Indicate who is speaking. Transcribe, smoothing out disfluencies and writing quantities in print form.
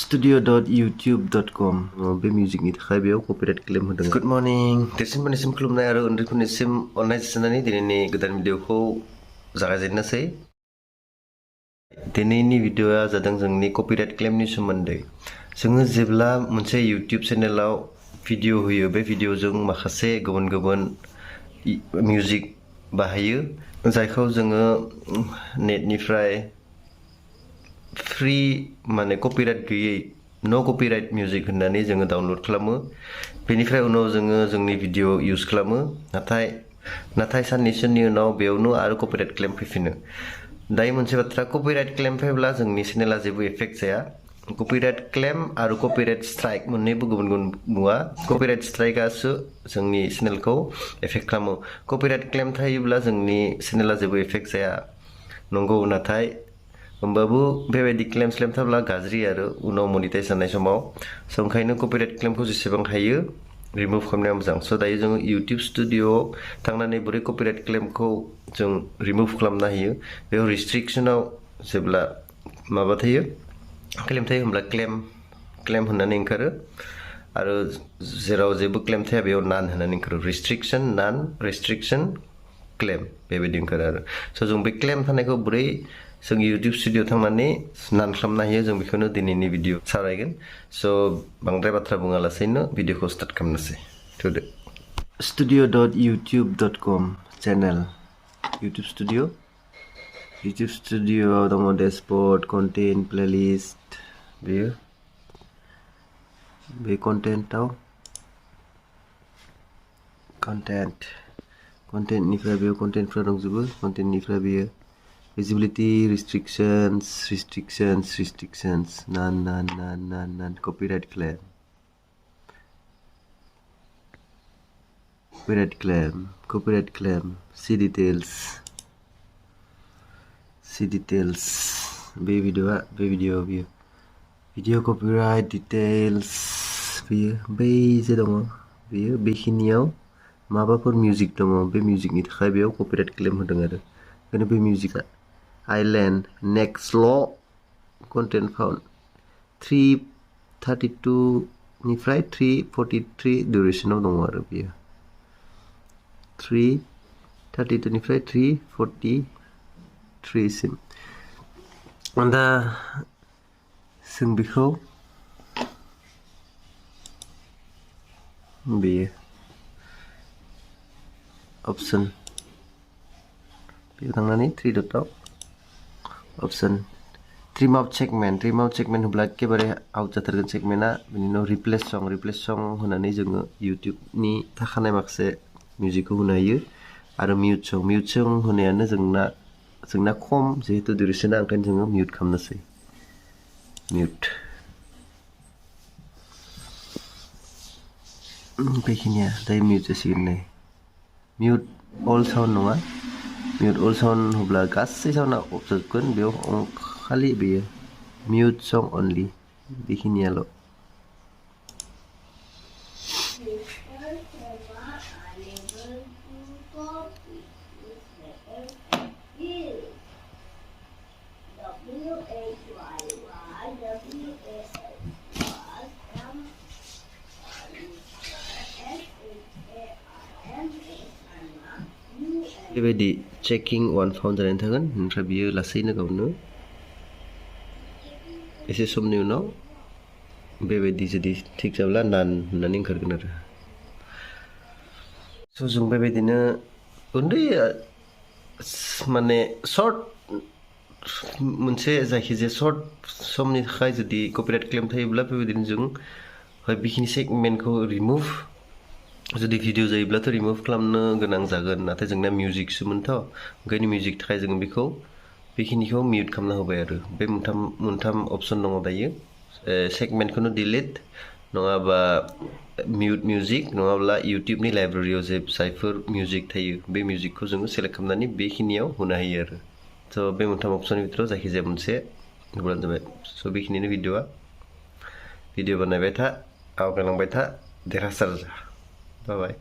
Speaker 1: studio.youtube.com बे मिउजिकनि थाखाय बेयाव कपिराइट क्लेम होदों। गुड मर्निं देरसिनफोरनिसिम खुलुमनाय आरो उन्दैफोरनिसिम अननाय जासिनानै दिनैनि गोदान भिडिअखौ जागायजेननोसै। दिनैनि भिडिअआ जादों जोंनि कपिराइट क्लेमनि सोमोन्दै। जोङो जेब्ला मोनसे इउटिउब चेनेलाव भिडिअ होयो बे भिडिअजों माखासे गुबुन गुबुन मिउजिक बाहायो जायखौ जोङो नेटनिफ्राय फ्री माने कपिराइट गैयै नो कपिराइट मिउजिक होननानै जोङो डाउनलोड खालामो। बेनिफ्राय उनाव जोङो जोंनि भिडिअ इउज खालामो। नाथाय साननैसोनि उनाव बेयावनो आरो कपिराइट क्लेम फैफिनो। दायो मोनसे बाथ्रा, कपिराइट क्लेम फैब्ला जोंनि चेनेला जेबो इफेक्ट जाया। कपिराइट क्लेम आरो कपिराइट स्ट्राइक मोननैबो गुबुन गुबुन मुवा। कपिराइट स्ट्राइकआसो जोंनि चेनेलखौ इफेक्ट खालामो। कपिराइट क्लेम थायोब्ला जोंनि चेनेला जेबो इफेक्ट जाया नंगौ, नाथाय होमबाबो बेबायदि क्लेम थाब्ला गाज्रि आरो उनाव मनिटाइज जानाय समाव ओंखायनो कपिराइट क्लेमखौ जेसेबां हायो रिमुभ खालामनाया मोजां। स' दायो जोङो इउटिउब स्टुडिअ'आव थांनानै बोरै कपिराइट क्लेमखौ जों रिमुभ खालामनो हायो। बेयाव रिस्ट्रिक्सनाव जेब्ला माबा थायो क्लेम थायो होमब्ला क्लेम होननानै ओंखारो आरो जेराव जेबो क्लेम थाया बेयाव नान होननानै ओंखारो। रिस्ट्रिक्सन नान रिस्ट्रिक्सन क्लेम बेबायदि ओंखारो आरो। स' जों बे क्लेम थानायखौ बोरै जों इउटिउब स्टुडिअ थांनानै नान खालामनो हायो जों बेखौनो दिनैनि भिडिअ सावरायगोन। स' बांद्राय बाथ्रा बुङालासेनो भिडिअखौ स्टार्ट खालामनोसै। थुदो studio.youtube.com चेनेल इउटिउब स्टुडिअ दङ डेशबोर्ड कन्टेन्ट प्लेलिस्ट। बेयो बे कन्टेन्टआव कन्टेन्टनिफ्राय बेयाव कन्टेन्टफ्रा दंजोबो। कन्टेन्टनिफ्राय बेयो visibility restrictions none copyright claim see details बे भिडिअ copyright details बेयो बै जे दङ बेयो बेखिनियाव माबाफोर मिउजिक दङ बे मिउजिकनि थाखाय बेयाव कपिराइट क्लेम होदों आरो ओंखायनो बे मिउजिकआ आइलेन्ड नेक्सल' कन्टेन्ट फाउन्ड 332 निफ्राय 343 डिउरेसनाव दङ आरो बेयो 332 निफ्राय 343 सिम। दा जों बेखौ बेयो अप्सन बेयाव थांनानै 3 डटआव अप्सन ट्रिम आउट सेगमेन्ट होब्ला एखेबारे आउट जाथारगोन सेगमेन्टआ। बेनि उनाव रिप्लेस सं होनानै जोङो इउटिउबनि थाखानाय माखासे मिउजिकखौ होनो हायो आरो मिउट सं होनायानो जोंना खम जिहेतु डिउरेसना ओंखायनो जोङो मिउट खालामनोसै। बेखिनिया दायो मिउट जासिगोन नै। मिउट अल साउन्ड नङा, मिउट अल साउन्ड होब्ला गासै साउन्डआ अफ जाजोबगोन। बेयाव खालि बेयो मिउट सं अनलि बेखिनियाल'। बेबायदि चेकिं 1 फाउन्ड जानानै थागोन। ओमफ्राय बियो लासैनो गावनो एसे समनि उनाव बेबायदि जुदि थिग जाब्ला नान होननानै ओंखारगोन आरो। स' जों बेबायदिनो उन्दै माने सर्ट मोनसे जायखिजाया सर्ट समनि थाखाय जुदि कपिराइट क्लेम थायोब्ला बेबायदिनो जों बेखिनि सेगमेन्टखौ रिमुभ जुदि भिडिअ जायोब्लाथ' रिमुभ खालामनो गोनां जागोन। नाथाय जोंना मिउजिकसोमोनथ' ओंखायनो मिउजिक थाखाय जोङो बेखिनिखौ मिउट खालामना होबाय आरो। बे मोनथाम अपसन दङ दायो। सेगमेन्टखौनो डिलिट नङाबा मिउट मिउजिक नङाब्ला इउटिउबनि लाइब्रेरियाव जायफोर मिउजिक थायो बे मिउजिकखौ जोङो सेलेक्ट खालामनानै बेखिनियाव होनो हायो आरो। स' बे मोनथाम अपसननि भितराव जायखिजाया मोनसे होब्लानो जाबाय। स' बेखिनिनो भिडिअ बानायबाय था आवगायलांबाय था देरहासार जा। बाय